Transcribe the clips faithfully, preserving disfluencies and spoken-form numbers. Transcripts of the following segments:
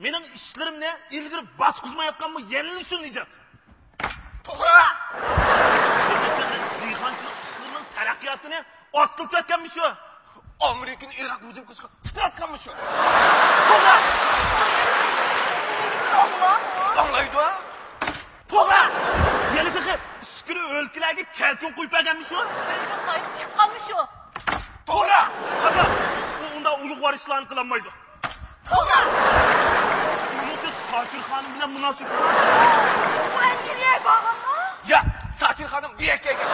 مېنىڭ ئىشلىرىمنى ئىلگىرى باسقۇزمايۋاتقانمۇ يەنىلا شۇ نىجات؟ توغرا! دېھقانچىلىق ئىشلىرىنىڭ تەرەققىياتىنى ئاستىلىتىپ ئەتكەنمۇ شۇ؟ ئامېرىكىنى ئىراق ھۇجۇم قىلىشقا پۇتراتقانمۇ شۇ؟ توغرا! ئاڭلايدۇ. توغرا! يەنە تېخى ئىچكىرى ئۆلكىلەرگە كەلكۈن قويۇپ بەرگەنمۇ شۇ؟ سىلىدىن قايتىپ چىققانمۇ شۇ؟ توغرا! ئاكا، ئۇ ئۇنداق ئۇلۇغ ۋارىشلارنى قىلالمايدۇ. توغرا! ئۇنىڭ ساكىر خانىم بىلەن مۇناسىۋىتى بار. ئۇ ئەنگلىيەگە بارغانمۇ؟ ياق، ساكىر خانىم بۇ يەرگە كەلگەن.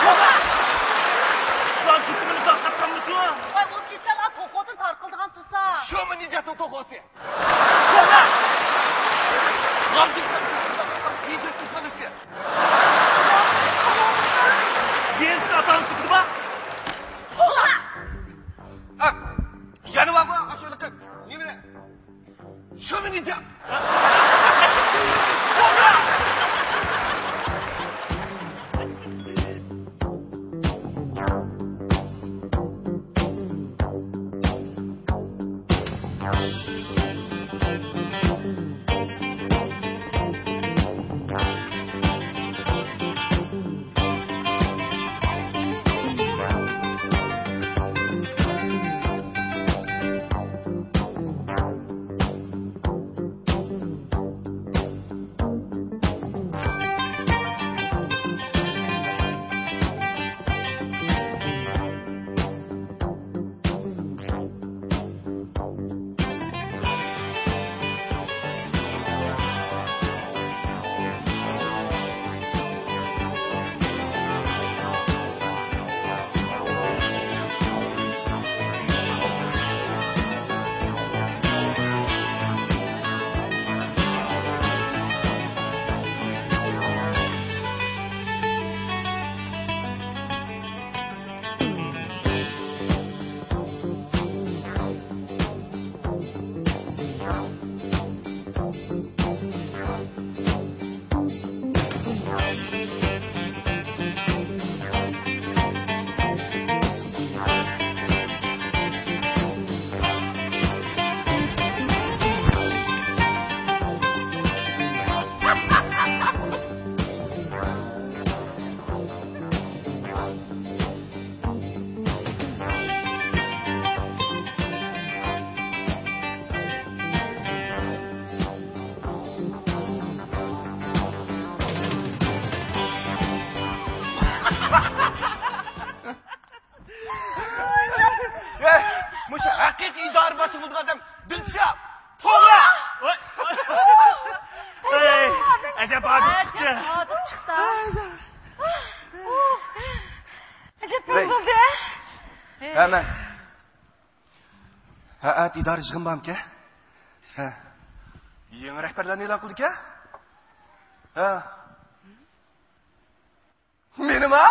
توغرا! ئۇلار كېتىمىنى تارقاتقانمۇ شۇ؟ ۋاي، ئۇ كېسەل توخۇدىن تارقىلىدىغان تۇرسا. شۇمۇ نىجاتنىڭ توخۇسى؟ توغرا! غالجىكلار كېسەل تارقاتقان نىجاتنىڭ خانىسى. يېزىسى ئاتالمىش بار. توغرا! ھە، يەنە بارغۇ ئاشۇ ھېلىقى نېمىنى؟ شۇمۇ نىجات؟ ھەي، مۇشۇ ھەقىقىي ئىدارە باشلىقى بولىدىغان ئادەم دىلشات. توغرا! ھەي، ئەجەب ئادەم چىقتى. ئەجەب ئادەم چىقتى. ئەجەب ھەي. بولدى. ھە، مەن. ھە، ئەتە ئىدارە يىغىن بارمىكەن؟ ھە. يېڭى رەھبەرلەرنى ئېلان قىلدىكەن؟ ھە. مېنىما؟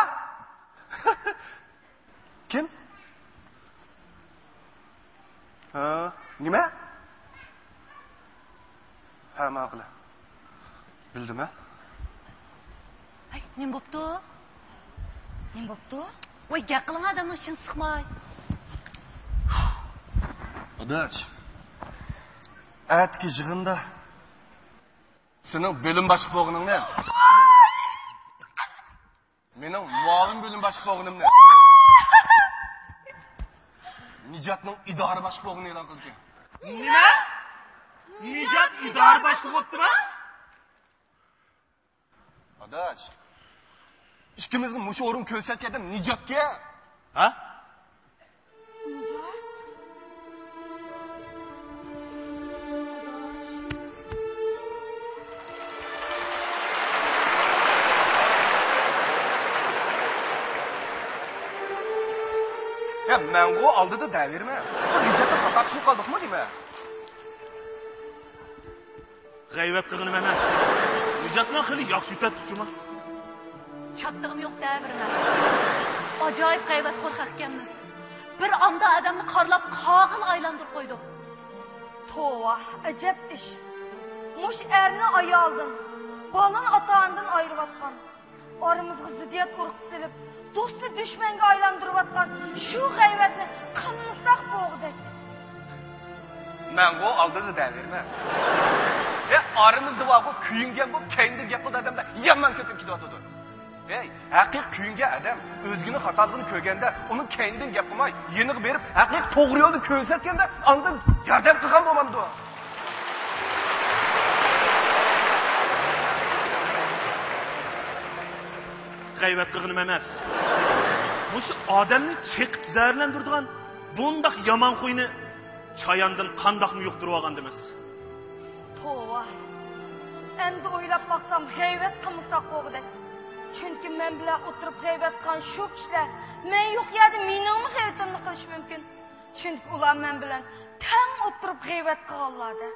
كىم؟ ھە، نېمە؟ ھە، ماقۇل. بىلدىم، ھە. ھەي، نېمە بوپتۇ؟ نېمە بوپتۇ؟ ۋاي، گەپ قىلىڭ، ئادەمنىڭ ئىچىنى سىقماي. ئاداش، ئەتىكى يىغىندا سېنىڭ بۆلۈم باشلىق بولغىنىڭنى، مېنىڭ مۇئاۋىن بۆلۈم باشلىق بولغىنىمنى، نىجاتنىڭ ئىدارە باشلىق بولغىنىنى ئېلان قىلدىكەن. نېمە؟ نىجات ئىدارە باشلىقى بوپتىما؟ ئاداش، ئىككىمىزگە مۇشۇ ئورۇن كۆرسەتكەن ئادەم نىجاتكەن. ھە؟ يا، مەنغۇ ئالدىدا دەۋېرىمەن. بۇ نىجاتقا تاقا چۈشۈپ قالدۇقمۇ نېمە؟ غەيۋەت قىلغىنىم ئەمەس. نىجاتمۇ خېلى ياخشى ئۆتەتتى جۇما. چاتىقىم يوق دەۋېرىمەن. ئاجايىپ غەيۋەتخور خەق ئىكەنمىز. بىر ئاندا ئادەمنى قارلاپ قاغىل ئايلاندۇرۇپ قويدۇق. توۋا، ئەجەب ئىش. مۇشۇ ئەرنى ئايالىدىن، بالىنى ئاتا-ئانىدىن ئايرىۋاتقان، ئارىمىزغا زىددىيەت ئۇرۇقى سېلىپ، دوستنى دۈشمەنگە ئايلاندۇرۇۋاتقان شۇ غەيۋەتنى قىلمىساق بولغۇدەك. مەنغۇ ئالدىدا دەۋېرىمەن. ھە، ئارىمىزدا بارغۇ كۆيۈنگەن، بۇ كەينىدىن گەپ قىلىدۇ ئادەملەر يامان كۆپىيىپ كېتىۋاتىدۇ. ھەي، ھەقىقىي كۆيۈنگەن ئادەم ئۆزگىنىڭ خاتالىقىنى كۆرگەندە، ئۇنىڭ كەينىدىن گەپ قىلماي، يېنىغا بېرىپ، ھەقىقىي توغرا يولنى كۆرسەتكەندە، ئاندىن ياردەم قىلغان بولامدۇ؟ غەيۋەت قىلغىنىم ئەمەس. مۇشۇ ئادەمنى چېقىپ زەھەرلەندۈرىدىغان بۇنداق يامان خۇينى چاياندىن قانداقمۇ يۇقتۇرۇۋالغاندىمىز؟ توۋا. ئەمدى ئويلاپ باقسام، غەيۋەت قىلمىساق بولغۇدەك. چۈنكى مەن بىلەن ئولتۇرۇپ غەيۋەت قىلغان شۇ كىشىلەر مەن يوق يەردە مېنىڭمۇ غەيۋىتىمنى قىلىشى مۇمكىن. چۈنكى ئۇلار مەن بىلەن تەڭ ئولتۇرۇپ غەيۋەت قىلغانلار-دە.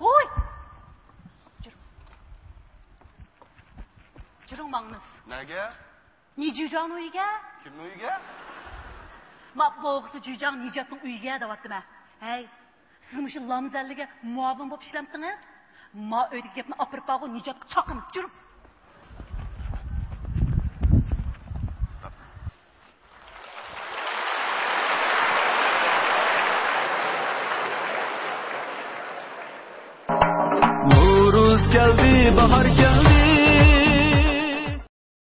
ھوي! جۈرۈڭ. جۈرۈڭ ماڭىمىز. نەگە؟ نى جۈجاڭنىڭ ئۆيىگە. كىمنىڭ ئۆيىگە؟ ما بوغۇسى جۈجاڭ نىجاتنىڭ ئۆيىگە دەۋاتتىم ھە. ھەي، سىز مۇشۇ لامزەللىگە مۇئاۋىن بولۇپ ئىشلەمتىڭىز؟ ما ئۆيدىكى گەپنى ئاپىرىپ بارغۇ نىجاتقا چاقىمىز. جۈرۈڭ. نورۇز كەلدى، باھار كەلدى.